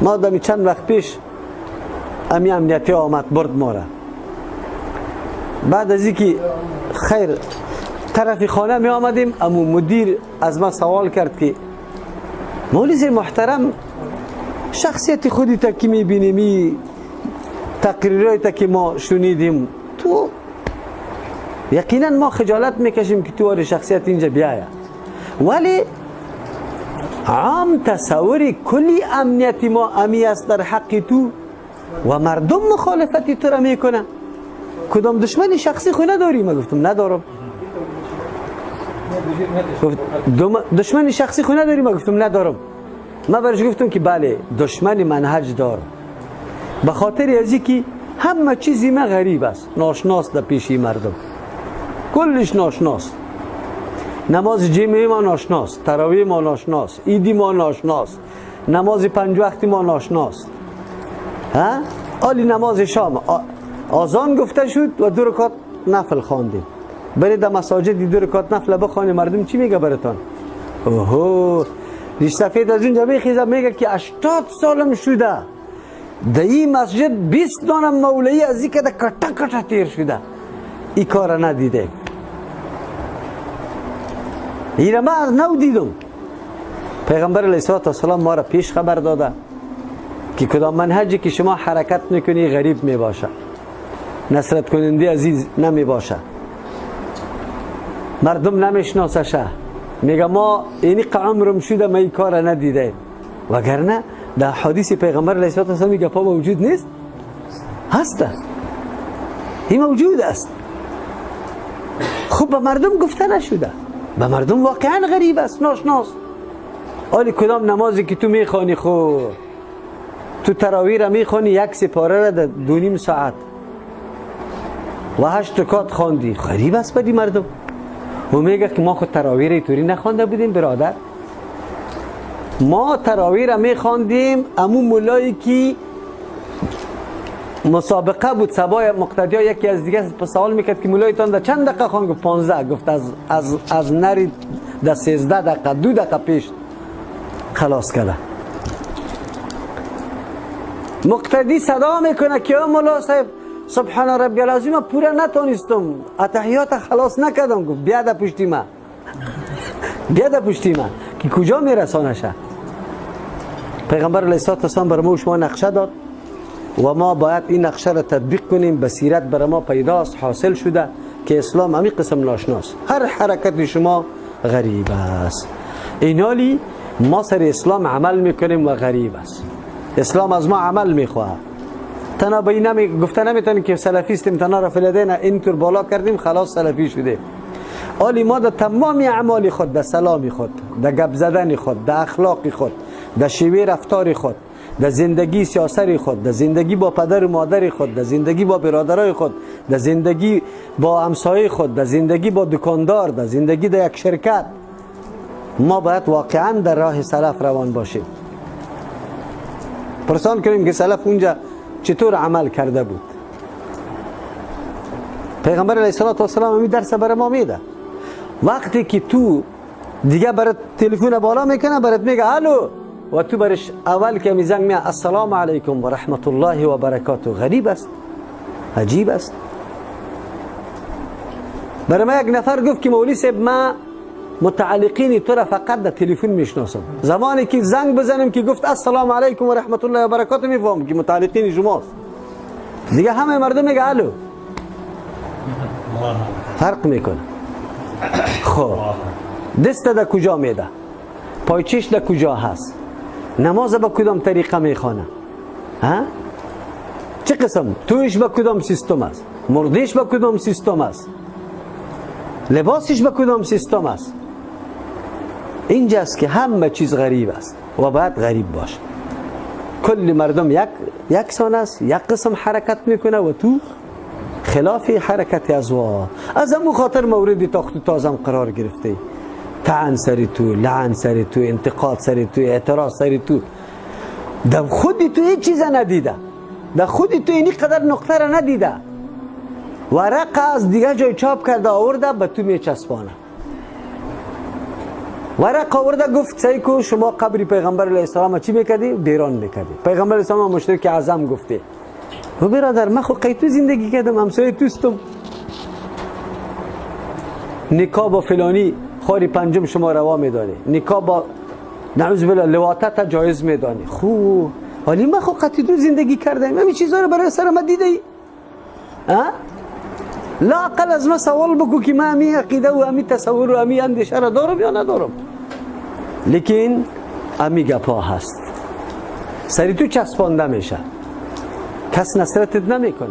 ما دمی چند وقت پیش امی امنیتی آمد برد ما را. بعد از اینکه خیر طرف خانه می آمدیم، امو مدیر از ما سوال کرد که مولوی محترم، شخصیت خودی تا که می بینیم، تقریرهای تا که ما شنیدیم، تو یقینا ما خجالت میکشیم که تو شخصیت اینجا بیاید، ولی عام تصور کلی امنیتی ما امی است در حق تو و مردم مخالفتی تو را میکنن، کدام دشمن شخصی خو نداری؟ ما گفتم ندارم. گفت دشمن شخصی خو نداری؟ ما گفتم ندارم. ما برش گفتم که بله دشمن منهج دارم، به خاطر از اینکه همه چیزی ما غریب است، ناشناس در پیشی مردم، کلش ناشناس. نماز جمعه ما ناشناس، تراویح ما ناشناس، عیدی ما ناشناس، نماز پنج وقتی ما ناشناس، ها؟ آلی نماز شام آذان گفته شد و دو رکعت نفل خواندیم. برید در مساجد دو رکعت نفل بخوانید، مردم چی میگه براتان؟ اوهو ریش سفید از اونجا میخیزه میگه که 80 سالم شده در این مسجد 20 دانه مولوی از این که کټه کټه تیر شده، این کار ندیده. ایره ما از نو دیدم. پیغمبر علیه السلام ما را پیش خبر داده که کدام منهجی که شما حرکت میکنی غریب میباشه، نصرت کننده عزیز نمیباشه، مردم نمیشناسشه. میگه ما اینی عمرم شده ما این کار ندیده، وگرنه در حدیث پیغمبر علیه السلام میگه پا موجود نیست، هسته، این موجود است. خب به مردم گفته نشده، به مردم واقعا غریب است، ناشناس. آلی کدام نمازی که تو میخوانی، خو تو تراویح را میخوانی یک سپاره را در 2.5 ساعت و 8 رکعت خواندی، غریب است بدی مردم. و میگه که ما خود تراویح را اینطوری نخوانده بودیم برادر، ما تراویح را میخواندیم امو مولایی که مسابقه بود سبای مقتدیا یکی از دیگه سوال میکرد که مولایتان در چند دقیقه خواند؟ گفت 15. گفت از نری در 13 دقیقه 2 دقیقه پیش خلاص کرده. مقتدی صدا میکنه که مولا صاحب سبحان ربی العظیم پورا نتونستم، اتحیات خلاص نکردم. گفت بیا در پشتی ما، بیا در پشتی ما که کجا میرسانشه. پیغمبر علیه السلام بر ما و شما نقشه داد و ما باید این نقشه را تطبیق کنیم. بصیرت بر ما پیداست، حاصل شده که اسلام همین قسم ناشناس، هر حرکت شما غریب است. اینالی ما سر اسلام عمل میکنیم و غریب است. اسلام از ما عمل میخواهد. تنها به این گفته نمیتونیم که سلفیستیم، تنها رفع الیدین اینطور بالا کردیم خلاص سلفی شده. آلی ما در تمام اعمال خود، در سلام خود، در گپ زدن خود، در اخلاق خود، در شیوه رفتار خود، در زندگی سیاسی خود، در زندگی با پدر و مادر خود، در زندگی با برادرای خود، در زندگی با همسایه خود، در زندگی با دکاندار، در زندگی در یک شرکت، ما باید واقعا در راه سلف روان باشیم. پرسان کنیم که سلف اونجا چطور عمل کرده بود. پیغمبر علیه السلام همین درس برای ما میده. وقتی که تو دیگه برات تلفن بالا میکنه، برات میگه الو، و تو برش اول که میزنگ میگه السلام علیکم و رحمت الله و برکاته، غریب است، عجیب است. برای ما یک نفر گفت که مولوی صاحب ما متعلقین تو را فقط در تلفن میشناسم. زمانی که زنگ بزنیم که گفت السلام علیکم و رحمت الله و برکاته، میفهم که متعلقین شماست. دیگه همه مردم میگه الو، فرق میکنه. خب دست در کجا میده، پایچش در کجا هست، نماز به کدام طریقه میخوانه، ها چه قسم تویش به کدام سیستم است، مردیش به کدام سیستم است، لباسش به کدام سیستم است. اینجاست که همه چیز غریب است و باید غریب باشه. کل مردم یکسان است، یک قسم حرکت میکنه و تو خلاف حرکت از وا. از همون خاطر مورد تاخت و تازم قرار گرفته. طعن سری تو، لعن سری تو، انتقاد سری تو، اعتراض سری تو. در خودی تو هیچ چیز ندیده، در خودی تو اینی قدر نقطه را ندیده، ورقه از دیگه جای چاپ کرده آورده به تو میچسبانه. ورق آورده گفت سعی کو شما قبر پیغمبر علیه السلام چی میکردی؟ بیران میکردی. پیغمبر علیه السلام مشرک اعظم گفته. و برادر من خو قیتو زندگی کردم، همسایه توستم. نکاح با فلانی خاری پنجم شما روا میدانی، نکاح با نعوذ بالله لواطت جایز میدانی. خو ولی من خو قطعی تو زندگی کردم، همین چیزا رو برای سر ما دیده ای؟ لااقل از ما سوال بگو که من امی عقیده و امی تصور و امی اندیشه را دارم یا ندارم. لیکن امی گپا هست، سری تو چسبانده میشه، کس نصرتت نمیکنه.